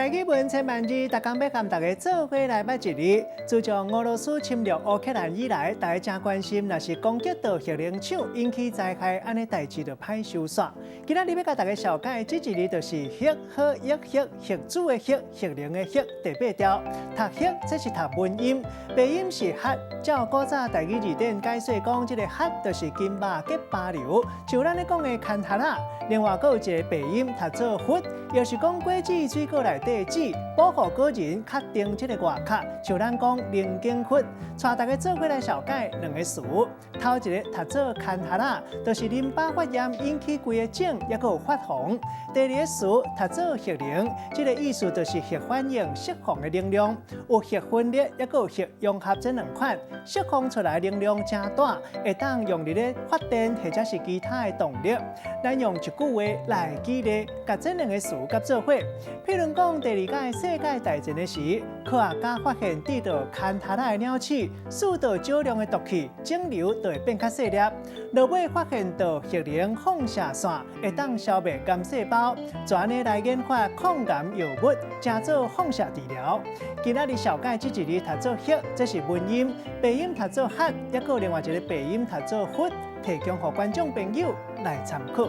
台語文千萬字，逐工欲佮大家做伙來捌一字。自從俄羅斯侵略烏克蘭以來，大家誠關心，若是攻擊到核能廠引起災害，按呢代誌就歹收煞。今仔日欲共大家紹介這一字，就是核呵育核，核子的核，核能的核，第八調。讀核，這是讀文音，白音是核。照古早台語字典解說講，這个核就是筋肉結疤瘤，像咱咧講的牽核仔。另外，閣有一个白音讀做核，也是講果子水果內底籽，保護果仁較定這个外殼，像咱講龍井核。帶大家做伙來紹介兩个詞，頭一个讀做牽核仔，就是淋巴發炎引起規个腫，抑閣有發紅。第二个詞讀做核能，這个意思就是核反應釋放的能量，有核分裂，抑閣有核融合這兩款，釋放出來能量誠大，會當用佇咧發電或者是其他的動力。咱用一句話來舉例，共這兩个詞佮做伙。譬如講，第二屆世界大戰的時，科學家發現得著牽核仔的鳥鼠，吸著少量的毒氣，腫瘤就會變較細粒。落尾發現著核能放射線會當消滅癌細胞，就按呢來研發抗癌藥物，稱做放射治療。今仔日紹介這一字讀做核，這是文音；白音讀做核，抑閣有另外一个白音讀做核，提供予觀眾朋友來參考。